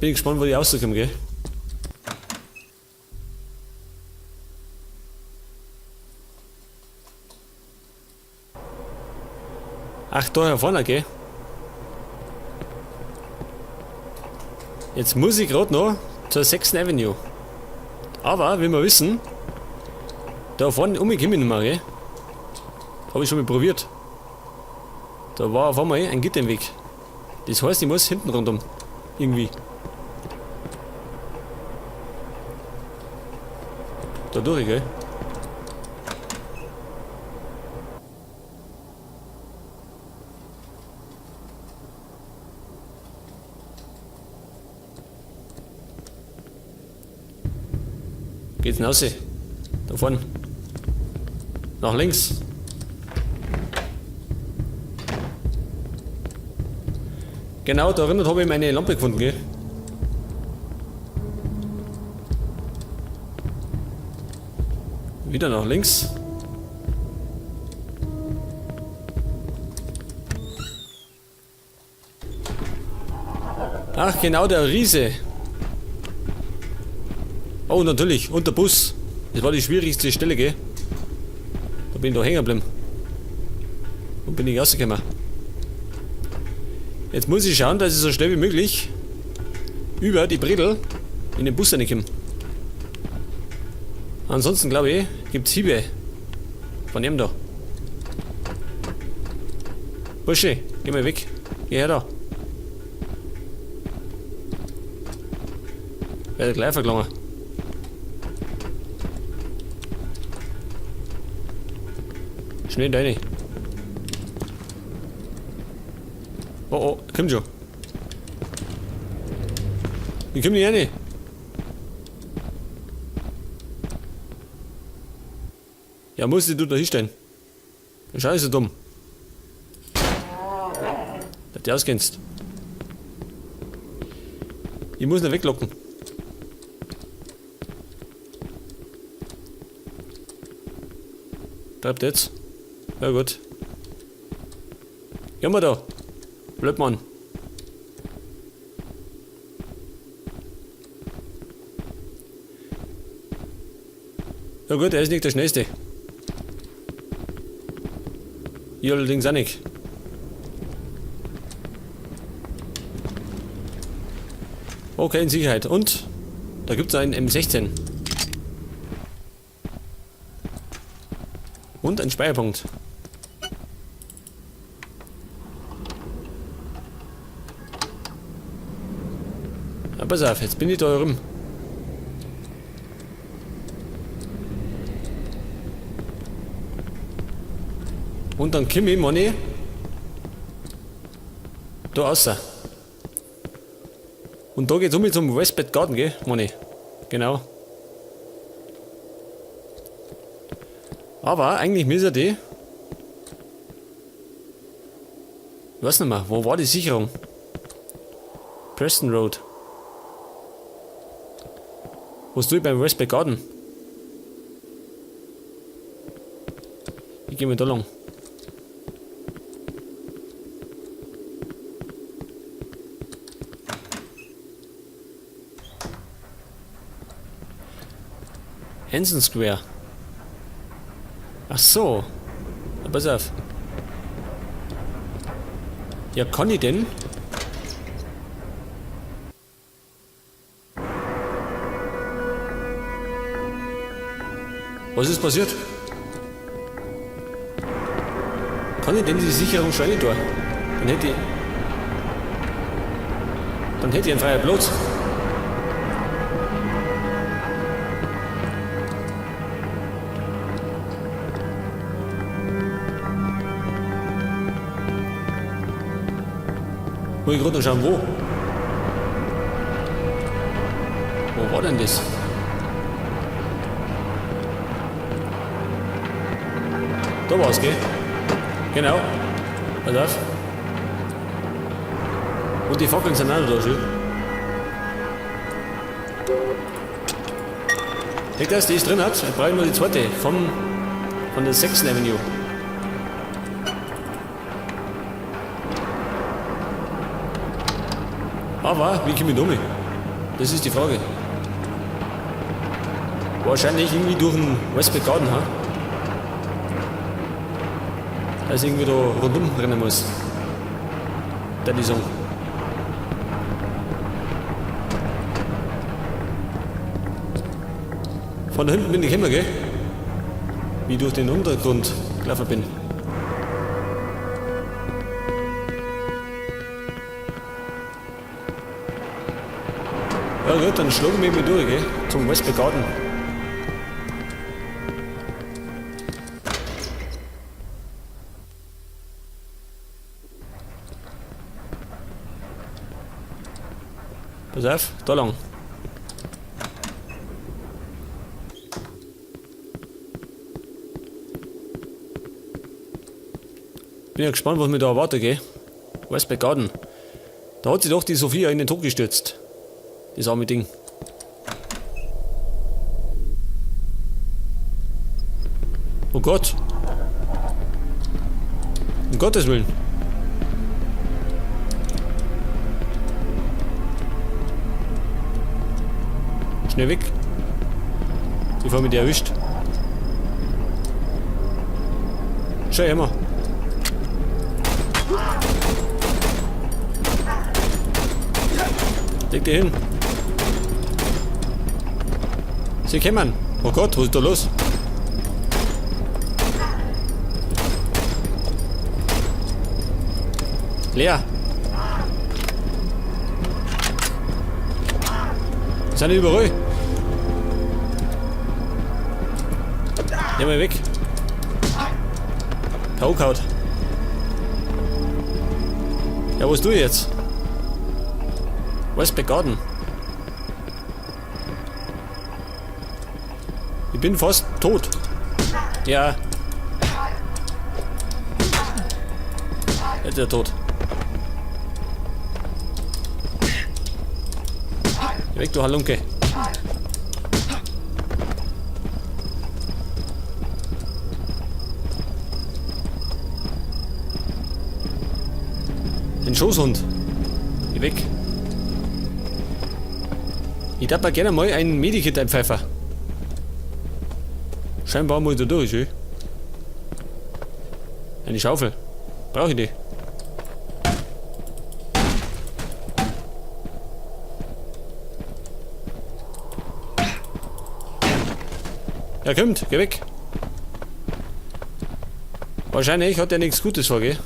Bin ich gespannt, wo die rauskommen, gell? Ach, da vorne, gell? Jetzt muss ich gerade noch zur 6. Avenue. Aber, wie wir wissen, da vorne um mich komme ich nicht mehr, gell? Hab ich schon mal probiert. Da war auf einmal ein Gitter im Weg. Das heißt, ich muss hinten rundum. Irgendwie. Da durch, gell? Geht's raus? Da vorne. Nach links. Genau, da drinnen habe ich meine Lampe gefunden, gell? Wieder nach links. Ach, genau, der Riese. Oh, natürlich. Und der Bus. Das war die schwierigste Stelle, gell? Da bin ich da hängen geblieben. Und bin ich rausgekommen. Jetzt muss ich schauen, dass ich so schnell wie möglich über die Bredel in den Bus reinkomme. Ansonsten, glaube ich, gibt's Hiebe. Von ihm da. Bursche, geh mal weg. Geh her da. Werde gleich verklangen. Schnell deine. Oh oh, komm schon. Ich komm nicht rein. Ja, musst du da hinstellen. Scheiße dumm. Dass du auskennst. Ich muss ihn weglocken. Bleibt jetzt. Ja gut. Gehen wir da. Blödmann. Ja gut, er ist nicht der Schnellste. Ich allerdings auch nicht. Okay, in Sicherheit. Und da gibt's einen M16. Und einen Speicherpunkt. Ja, pass auf, jetzt bin ich da rum. Und dann komm ich, meine ich, da raus. Und da geht's um zum Westbeth Garden, gell, meine ich. Genau. Aber eigentlich müssen die... Ich weiß nicht mehr, wo war die Sicherung? Preston Road. Was tue ich beim Westbeth Garden? Ich geh mal da lang. Hanson Square. Ach so. Na, pass auf. Ja, kann ich denn? Was ist passiert? Kann ich denn die Sicherung schon rein tun? Dann hätte ich... Dann hätte ich einen freien Platz. Muss ich gerade noch schauen, wo? Wo war denn das? Da war's, gell? Genau. Pass auf. Und die Fackeln sind auch noch da, schön. Denkt das, die ist drin hat? Ich brauche nur die zweite von der 6. Avenue. Aber, wie komme ich da mit? Das ist die Frage. Wahrscheinlich irgendwie durch den Westback Garden, ha? Dass ich irgendwie da rundum rennen muss. Der die Song. Von da hinten bin ich gekommen, gell? Wie ich durch den Untergrund gelaufen bin. Ja gut, dann schlagen wir mich durch, gell? Zum Westback Garden. Pass auf, da lang. Bin ja gespannt, was mich da erwartet, gell? Westback Garden. Da hat sich doch die Sophia in den Tod gestürzt. Das arme Ding. Oh Gott. Um Gottes Willen. Schnell weg. Bevor mich der erwischt. Schau her. Leg dich hin. Sie kommen. Oh Gott, was ist da los? Leer. Sind die überall? Geh mal weg. K.O. Ja, was tue ich jetzt? Westback Garden. Ich bin fast tot. Ja. Jetzt ist er tot. Geh weg, du Halunke. Den Schoßhund. Geh weg. Ich darf mal gerne mal einen Medikit einpfeifen. Scheinbar muss ich da durch, eh? Eine Schaufel. Brauche ich die? Ja, kommt, geh weg. Wahrscheinlich hat er nichts Gutes vor, gell?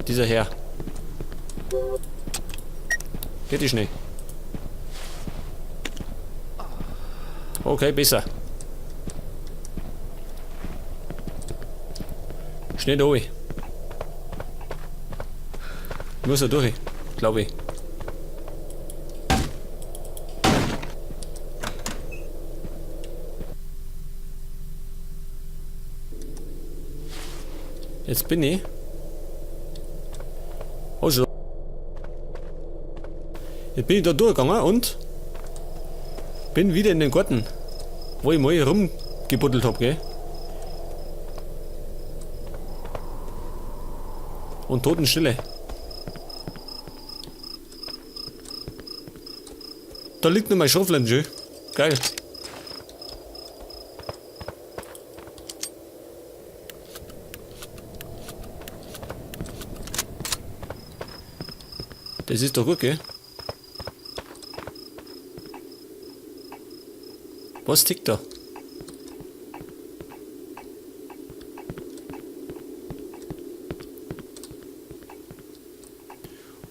Dieser Herr. Geht die schnell. Okay, besser. Schnell durch. Ich muss da durch, glaube ich. Jetzt bin ich. Oh, schon. Jetzt bin ich da durchgegangen und bin wieder in den Garten, wo ich mal rumgebuddelt hab, gell? Und Totenstille. Da liegt noch mein Schrotflinte, schön. Geil. Das ist doch gut, gell? Was tickt da?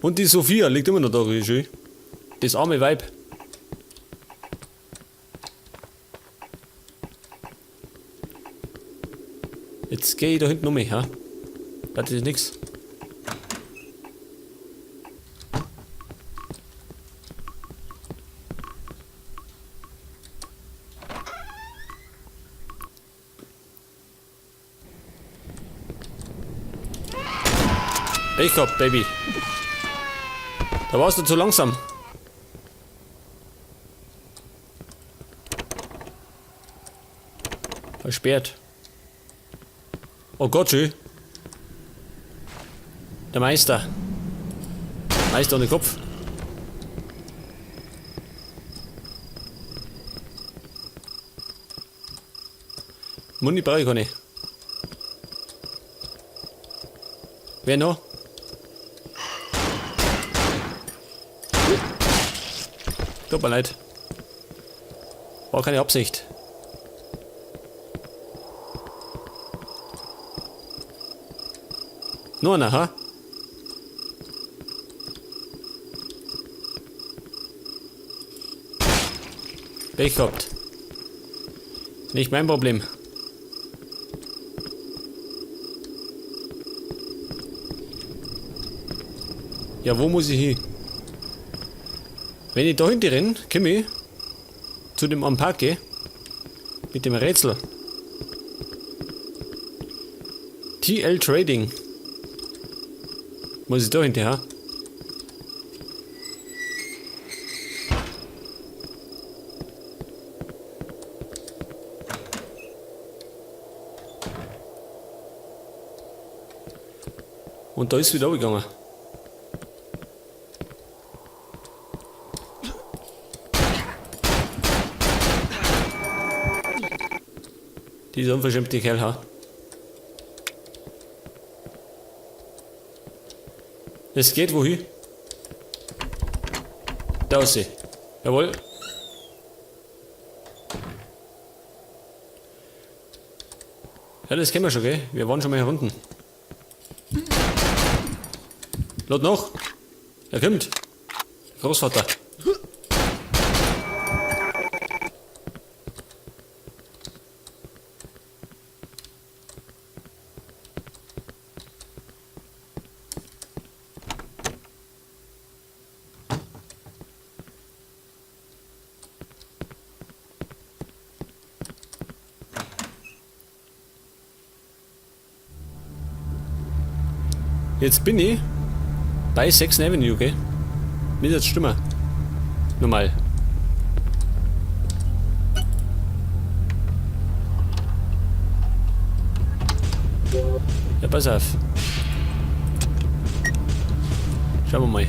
Und die Sophia liegt immer noch da, schön. Das arme Weib. Jetzt geh ich da hinten um mich, ha? Das ist nix. Pech gehabt, Baby. Da warst du zu langsam. Versperrt. Oh Gott, schön. Der Meister. Meister ohne Kopf. Muni brauche ich keine. Wer noch? Tut mir leid. War keine Absicht. Nur einer, ha? Pech gehabt. Nicht mein Problem. Ja, wo muss ich hin? Wenn ich da hinten renne, komme ich zu dem Ampake mit dem Rätsel. TL Trading. Muss ich da hinterher? Und da ist wieder gegangen. Dieser unverschämte Kerl, ha? Es geht wohin? Da ist sie. Jawohl. Ja, das kennen wir schon, gell? Wir waren schon mal hier unten. Lot noch. Er kommt. Großvater. Jetzt bin ich bei 6. Avenue, gell? Mir jetzt stimmen. Normal. Ja, pass auf. Schauen wir mal,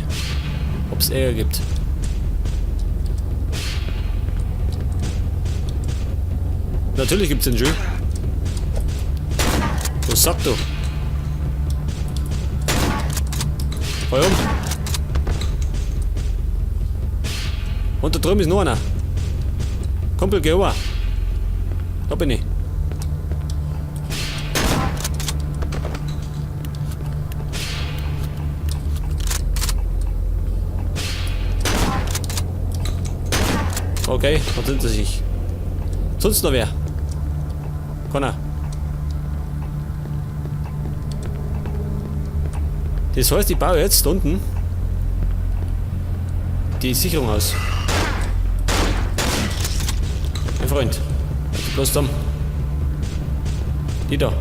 ob es Ärger gibt. Natürlich gibt's den Schuh. Was sagt du? Fahr um. Und da drüben ist noch einer. Kumpel, geh rüber. Da bin ich. Okay, da sind sie sich. Sonst noch wer? Connor. Das heißt, ich baue jetzt da unten die Sicherung aus. Mein Freund, bloß dumm. Die da.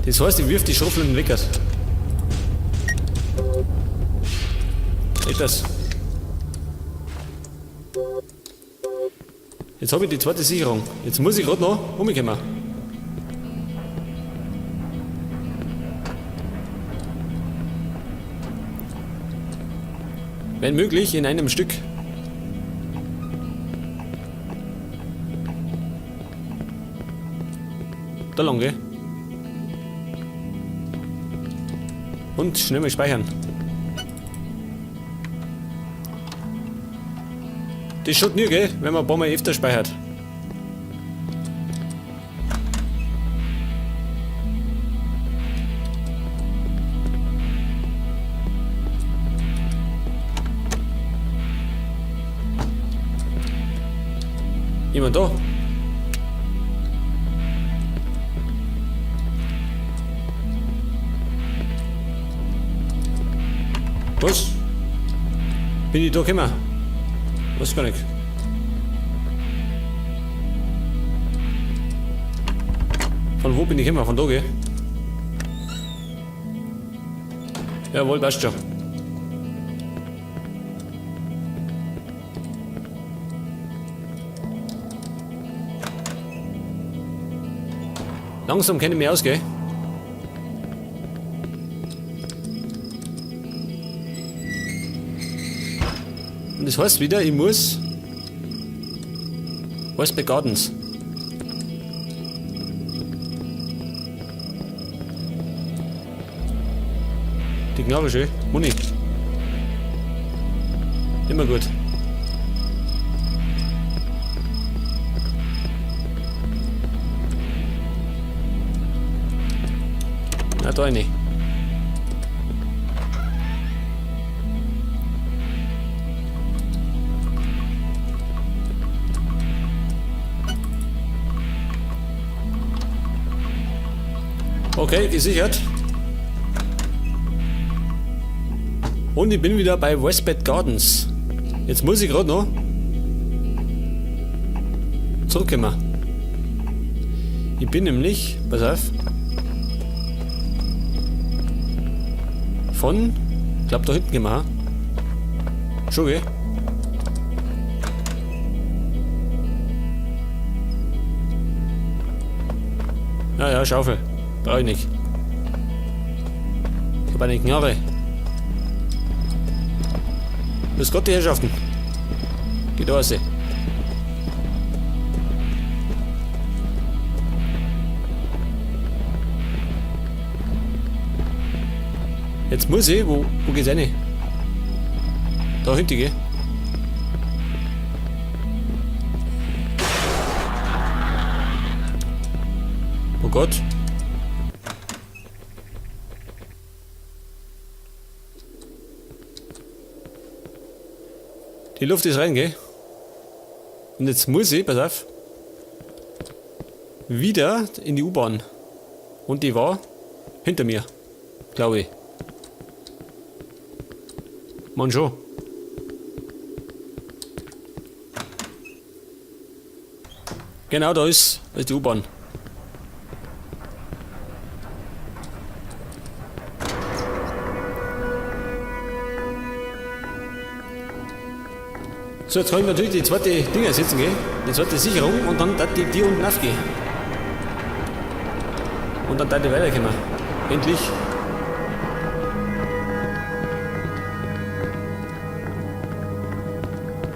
Das heißt, ich wirf die Schrotflinten weg. Geht das? Jetzt habe ich die zweite Sicherung. Jetzt muss ich gerade noch umkommen. Wenn möglich, in einem Stück. Da lang, gell? Und schnell mal speichern. Das schaut nie, gell? Wenn man ein paar Mal öfter speichert. Jemand da? Was? Bin ich da gekommen? Weiß gar nicht. Von wo bin ich gekommen? Von da, gell? Jawohl, passt schon. Langsam kenne ich mich aus, gell? Und das heißt wieder, ich muss Westbeth Gardens. Die Knarre schön. Muni. Immer gut. Na, da rein. Okay, gesichert. Und ich bin wieder bei Westbeth Gardens. Jetzt muss ich gerade noch zurückkommen. Ich bin nämlich, pass auf, von, ich glaub, da hinten gekommen. Schon, gell? Ja, ja, Schaufel. Brauch ich nicht. Ich hab eine Knarre. Grüß Gott, die Herrschaften. Geht raus. Jetzt muss ich, wo geht's rein? Da hinten, gell? Oh Gott. Die Luft ist rein, gell? Und jetzt muss ich, pass auf, wieder in die U-Bahn. Und die war hinter mir, glaube ich. Mann schon. Genau, da ist die U-Bahn. So, jetzt kann ich natürlich die zweite Dinger setzen, gell? Die zweite Sicherung und dann darf die unten aufgehen. Und dann darf die weiterkommen. Endlich.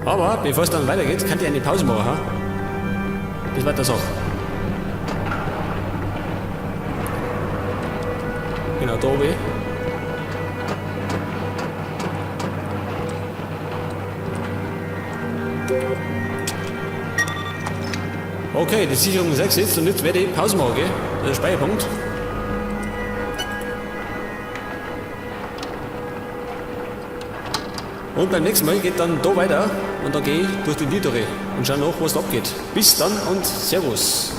Aber bevor es dann weitergeht, kann ich eine Pause machen. Ha? Das war das auch. Genau, da oben. Okay, die Sicherung ist eingesetzt und jetzt werde ich Pause machen, gell? Das ist der Speicherpunkt. Und beim nächsten Mal geht dann da weiter und dann gehe ich durch die Niedere und schau nach, was da abgeht. Bis dann und Servus.